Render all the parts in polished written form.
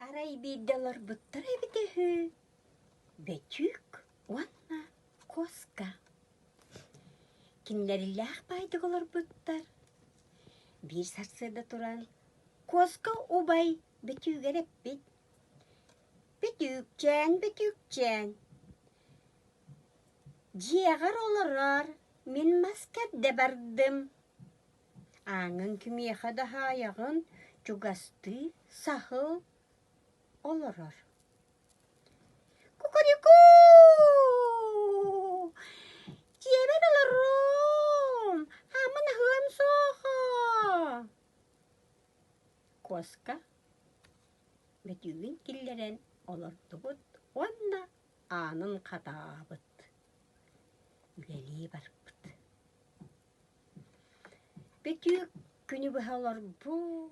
Арай биирдэ олорбуттар эбитэ үһү Бөтүүк уонна куоска. Кинилэрилээх баайдык олорбуттар. Биир сарсыарда туран куоска убай бөтүүгэр эппит: «Бөтүүкчээн, бөтүүкчээн, дьиэҕэр олорор, мин мас кэрдэ бардым Ааҥҥын кимиэхэ да хаайаҕын, чугастыы саһыл олорор Кукуруку! Дьиэбэр олоруом, ааммын аһыам суоҕа Куоска бөтүүгүн киллэрэн олордубут уонна аанын хатаабыт, үлэлии барбыт Бөтүүк күнү быһа олорбут,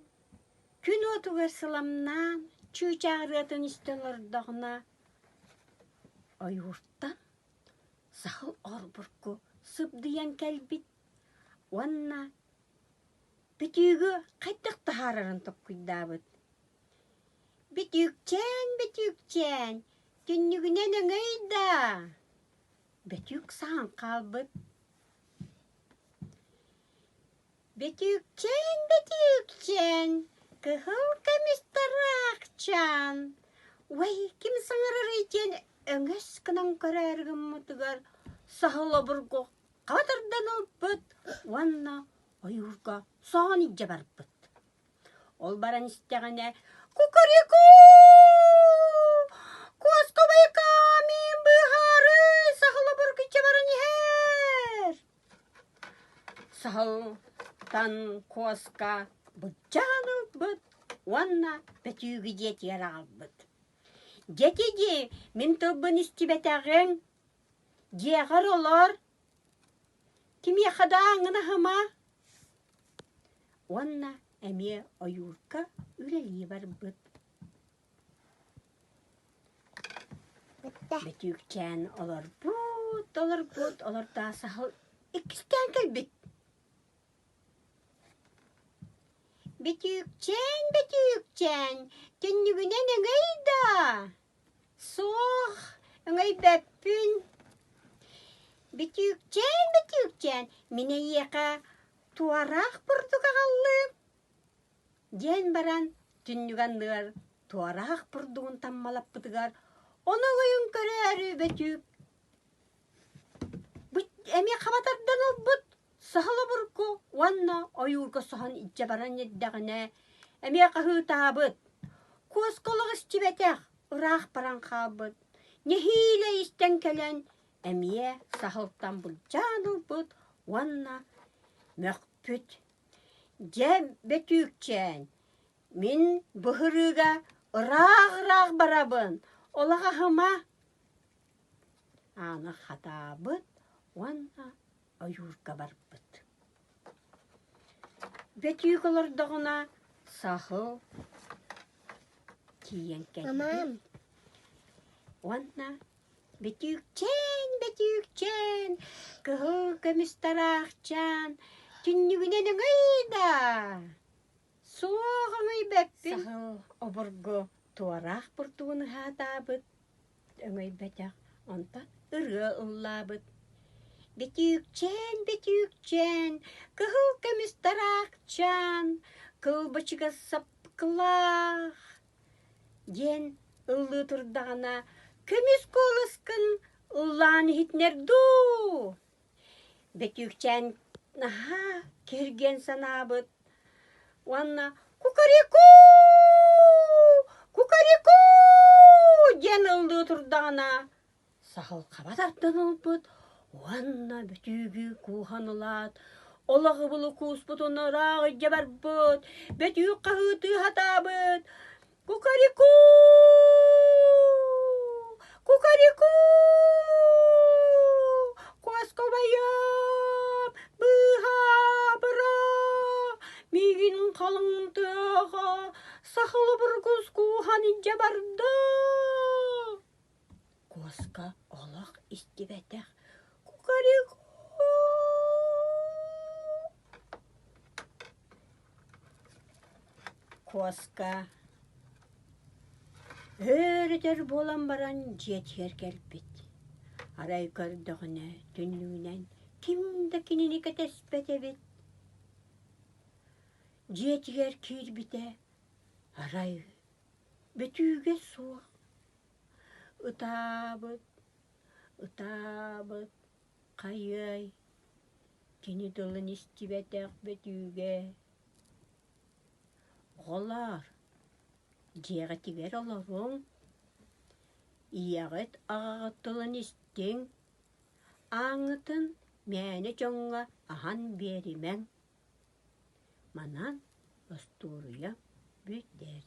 күн уотугар сыламнаан, чыычаах ырыатын истэ олордоҕуна, ойууртан саһыл орбурку сыбдыйан кэлбит уонна бөтүүгү хайдах таһаарарын толкуйдаабыт. «Бөтүүкчээн, бөтүүкчээн, түннүгүнэн өҥөй даа!» Бөтүүк саһан хаалбыт. Бөтүүкчээн, бөтүүкчээн, кыһыл көмүс тараахчаан, уой, ким саҥарарый диэн өҥөс гынан көрөөрү гыммытыгар саһыл обургу хаба тардан ылбыт уонна ойуурга соһон илдьэ барбыт. Ол баран истэҕинэ «Кукареку! Куоска байкаа, миин быыһаары, саһыл обургучча баран иһэр!» Саһылтан куоска быдьаан ылбыт уонна бөтүүгү дьиэтигэр аҕалбыт. «Дьэти дии, мин тылбын истибэтэҕиҥ, дьиэҕэр олор, кимиэхэ да ааҥҥын аһыма» Уонна эмиэ ойуурга үлэлии барбыт. Бөтүүкчээн олорбут, олорбут, олордоо саһыл иккистээн кэлбит. Бөтүүкчээн, бөтүүкчээн, түннүгүнэн өҥөй даа! Суох, өҥөйбөппүн. Бөтүүкчээн, бөтүүкчээн, мин эйиэхэ туораах бурдук аҕаллым диэн баран түннүк анныгар туораах бурдугун таммалаппытыгар ону өҥөйөн көрөөрү бөтүүк бу эмиэ хаба тардан ылбыт саһыл обургу уонна ойуурга соһон илдьэ баран эрдэҕинэ эмиэ хаһыытаабыт куоска олох истибэтэх ыраах баран хаалбыт нэһиилэ истэн кэлэн эмиэ саһылтан былдьаан ылбыт уонна мөхпүт: «Дьэ, бөтүүкчээн, мин быһырыыга ыраах-ыраах барабын, олох аһыма» Ааны хатаабыт уонна ойуурга барбыт. Бөтүүк олордоҕуна саһыл тиийэн кэлбит уонна Бөтүүкчээн, бөтүүкчээн, кыһыл көмүс тараахчаан, түннүгүнэн өҥөй даа! Суох өҥөйбөппүн. Саһыл обургу туораах бурдугун ыһаатаабыт, өҥөйбөтөх, онтон ырыа ыллаабыт. Бөтүүкчээн, бөтүүкчээн, кыһыл көмүс тараахчаан, кылбачыгас саппыкылаах, диэн ыллыы турдаҕына, көмүс куоласкын ыллаан иһитинэр дуу? Бөтүүкчээн наһаа киһиргиэн санаабыт уонна «Кукареку! Кукареку!» диэн ыллыы турдаҕына, Саһыл хаба тардан ылбыт уонна бөтүүгү кууһан ылаат, олох ыбылы кууспутун ыраах илдьэ барбыт, бөтүүк хаһыытыы сатаабыт: «Кукареку! Кукареку! Куоска убайым! Быыһаа, быраа! Миигин халыҥ тыаҕа саһыл обургус кууһан илдьэ барда!» Куоска олох истибэтэх «Кукареку!» Куоска. Өр-өтөр буолан баран дьиэтигэр кэлбит. Арай көрдөҕүнэ түннүгүнэн ким да кинини кэтэспэт эбит. Дьиэтигэр киирбитэ, арай бөтүүгэ суох. Ытаабыт, ытаабыт, хайыай, кини тылын истибэтэх бөтүүгэ. Оҕолоор, дьиэҕитигэр олоруҥ, ийэҕит аҕаҕыт тылын истиҥ, ааҥҥытын мээнэ дьоҥҥо аһан биэримэҥ. Манан остуоруйа бүтэр.